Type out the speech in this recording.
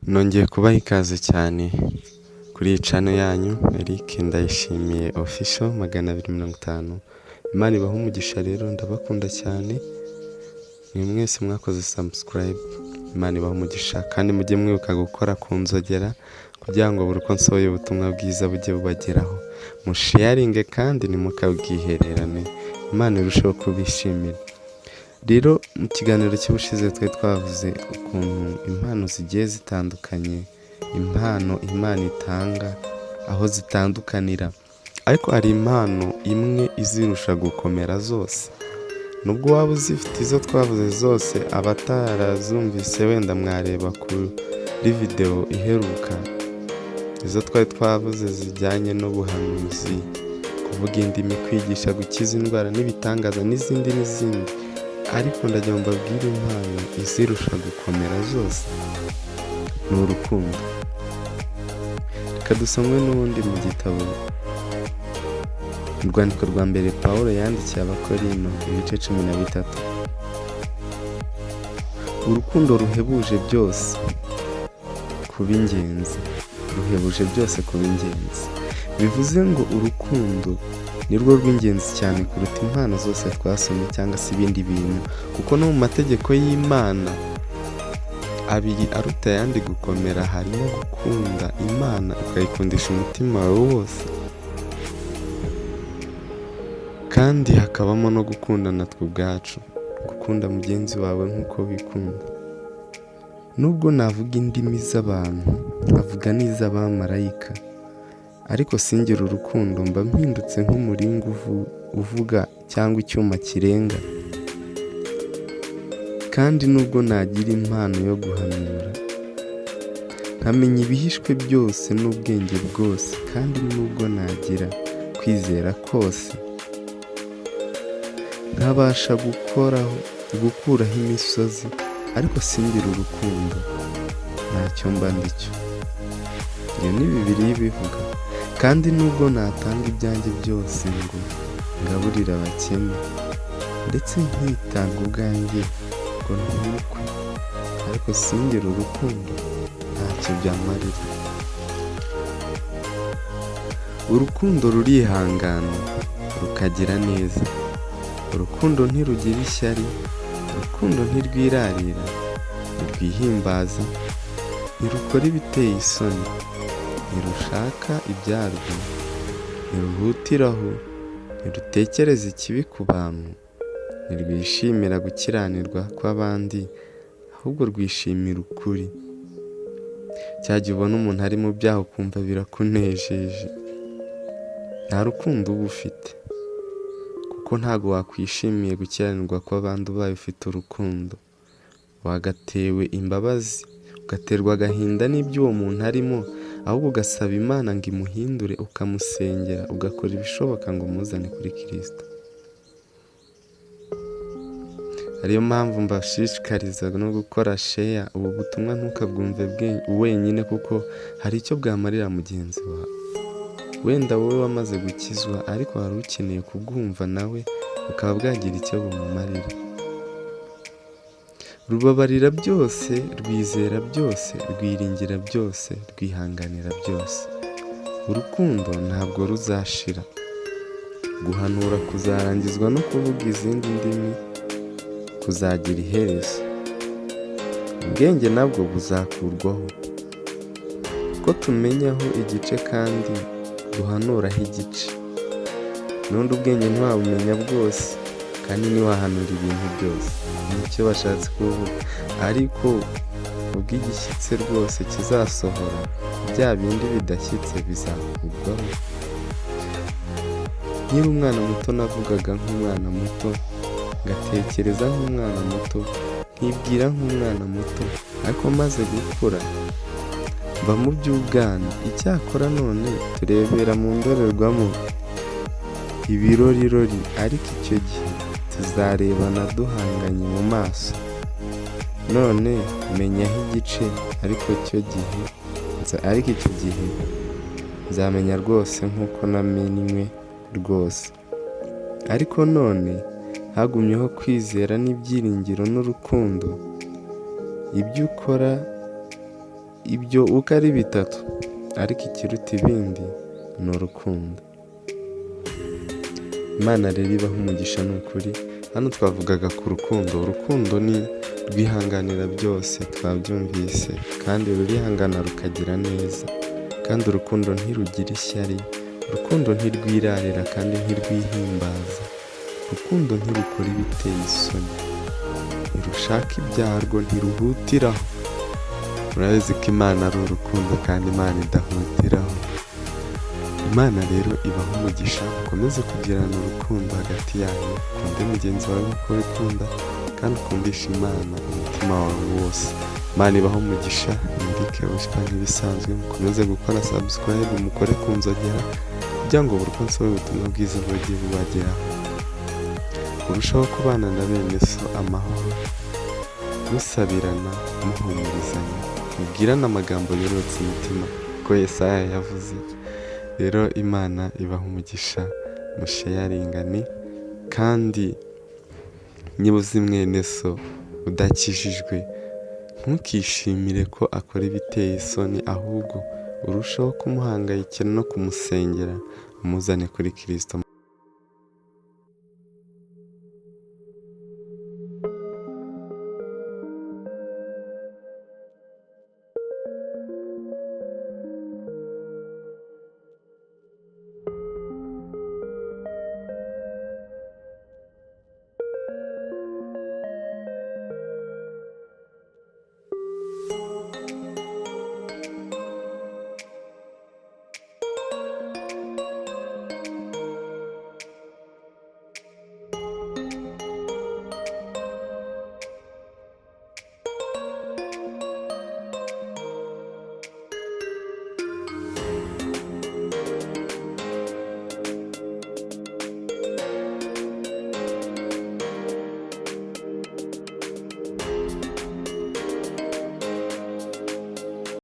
Nongeye kubaha ikaze cyane kuri iyi channel yanyu Eric Ndayishimiye Official 250. Imana ibahe umugisha rero, ndabakunda cyane mwe mwese mwakoze subscribe. Imana ibahe umugisha, kandi mujye mwibuka gukora ku nzogera kugira ngo buri uko nsohoye ubutumwa bwiza bujye bubageraho. Musharinge kandi ntimukabwihererane, Imana irusheho kubishimira. Rero mu kiganiro cy'ubushize twari twavuze ukuntu impano zigiye zitandukanye, impano Imana itanga aho zitandukanira, ariko hari impano imwe izirusha gukomera zose. Nubwo waba uzifite izo twavuze zose, abatarazumvise wenda mwareba kuri videwo iheruka, izo twari twavuze zijyanye n'ubuhanuzi, kuvuga indimi, kwigisha, gukiza indwara n'ibitangaza n'izindi n'izindi. Ariko ndagira ngo mbabwire impano izirusha gukomera zose ni urukundo. Reka dusome n'ubundi mu gitabo, urwandiko rwa mbere Paul yandikiye Abakorino, ibice 13. Urukundo ruhebuje byose kuba ingenzi, ruhebuje byose kuba ingenzi. Bivuze ngo urukundo ni rwo rw'ingenzi cyane kuruta impano zose twasomye cyangwa se ibindi bintu, kuko no mu mategeko y'Imana abiri aruta ayandi gukomera harimo gukunda Imana ukayikundisha umutima wawe wose, kandi hakabamo no gukundana twe ubwacu, gukunda mugenzi wawe nk'uko wikunda. Nubwo navuga indimi z'abantu, nkavuga n'iz'abamarayika, ariko singire urukundo, mba mpindutse nk'umuringa uvuga cyangwa icyuma kirenga. Kandi nubwo nagira impano yo guhanura, nkamenya ibihishwe byose n'ubwenge bwose, kandi nubwo nagira kwizera kose nkabasha gukoraho, gukuraho imisozi, ariko singire urukundo, ntacyo mba ndicyo. Iyo ni Bibiliya ibivuga. Kandi nubwo natanga ibyanjye byose ngo ngaburire abakene, ndetse nkitanga ubwanjye ngo ntwikwe, ariko singire urukundo, ntacyo byamarira. Urukundo rurihangana, rukagira neza. Urukundo ntirugira ishyari. Urukundo ntirwirarira, ntirwihimbaza, ntirukora ibiteye isoni, ntirushaka ibyarwo, ntiruhutiraho, ntirutekereza ikibi ku bantu, ntirwishimira gukiranirwa kw'abandi, ahubwo rwishimira ukuri. Cya gihe ubona umuntu ari mu byaha ukumva birakunejeje, nta rukundo uba ufite, kuko ntabwo wakwishimiye gukiranirwa kw'abandi ubaye ufite urukundo. Wagatewe imbabazi, ugaterwa agahinda n'ibyo uwo muntu arimo, ahubwo ugasaba Imana ngo imuhindure, ukamusengera, ugakora ibishoboka ngo umuzane kuri Kirisito. Ariyo mpamvu mbashishikariza no gukora share. Ubu butumwa ntukabwumve wenyine, kuko hari icyo bwamarira mugenzi wawe. Wenda wowe wamaze gukizwa, ariko hari ukeneye kubwumva nawe bukaba bwagira icyo bumumarira. Rubabarira byose, rwizera byose, rwiringira byose, rwihanganira byose. Urukundo ntabwo ruzashira. Guhanura kuzarangizwa no kuvuga izindi ndimi kuzagira iherezo. Ubwenge nabwo buzakurwaho. Ko tumenyaho igice kandi duhanuraho igice, n'undi ubwenge ntiwabumenya bwose, kandi ntiwahanura ibintu byose, nicyo bashatse kuvuga. Ariko ubwo igishyitse rwose kizasohora, bya bindi bidashyitse bizakurwaho. Nkiri umwana muto navugaga nk'umwana muto, ngatekereza nk'umwana muto, nkibwira nk'umwana muto, ariko maze gukura mva mu by'ubwana. Icyakora none turebera mu ndorerwamo ibirorirori, ariko icyo gihe tuzarebana duhanganye mu maso. None menyaho igice, ariko icyo gihe nzamenya rwose nk'uko namenywe rwose. Ariko none hagumyeho kwizera n'ibyiringiro n'urukundo, ibyo ukora Ibyo uko ari bitatu, ariko ikiruta ibindi ni urukundo. Imana rero ibaha umugisha, ni ukuri. Hano twavugaga ku rukundo. Urukundo ni rwihanganira byose, twabyumvise, kandi rurihangana, rukagira neza, kandi urukundo ntirugira ishyari, urukundo ntirwirarira kandi ntirwihimbaza, urukundo ntirukora ibiteye isoni, ntirushaka ibyarwo, ntiruhutiraho. Murabizi ko Imana ari urukundo kandi Imana idahutiraho. Imana rero ibaha umugisha, mukomeze kugirana urukundo hagati yanyu. Ukunde mugenzi wawe nk'uko wikunda, kandi ukundisha Imana umutima wawe wose. Imana ibaha umugisha. Eric Wishpa nk'ibisanzwe. Mukomeze gukora subscribe, mukore ku nzogera kugira ngo buri uko nsohoye ubutumwa bwiza bujye bubageraho. Urushaho kubana na bene so amahoro, musabirana, muhumurizanya, mubwirane amagambo yororotse imitima, ko Yesaya yavuze. Rero Imana ibaha umugisha, musharingane. Kandi niba uzi mwene so udakijijwe, ntukishimire ko akora ibiteye isoni, ahubwo urushaho kumuhangayikira no kumusengera, umuzane kuri Kirisito.